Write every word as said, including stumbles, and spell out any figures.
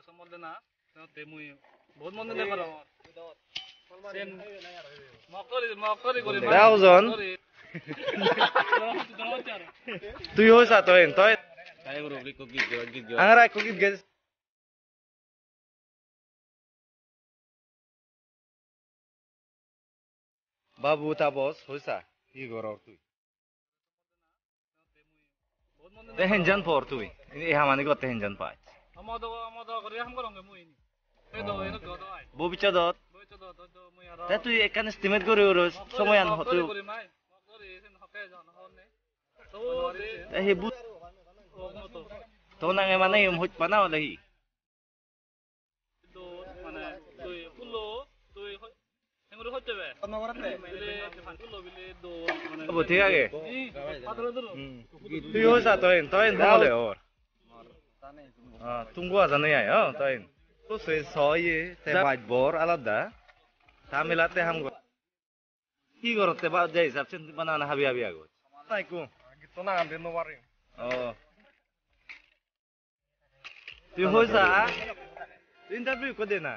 Sombol de na, te mui bahut mon dine parong. Sen mok gori, mok gori gori. Dao jon. Tui hoisa toin, toin. Angara ekko git ge. Babu Tabos, hoisa, hi goror tui? Te henjan por tui? Ei hamani gotte henjan pach? Bobicchodot? Te tui ekkan estimate guri uro somoyan hotu. Te hi but? To nange mane hoj pana ole hi? Obo thik age. Hmm. Tui hoisa toin, toin hole or. Ah, tungu aja nei ai, oh, toin. To se so ye, te baj bor alada. Ta mela te ham gor. Hi gorotte ba je hisab sen bana na habi habi ago. Nai ku. Gitto nangan de no parim. Oh. Tui hoisa? Interview ko de na.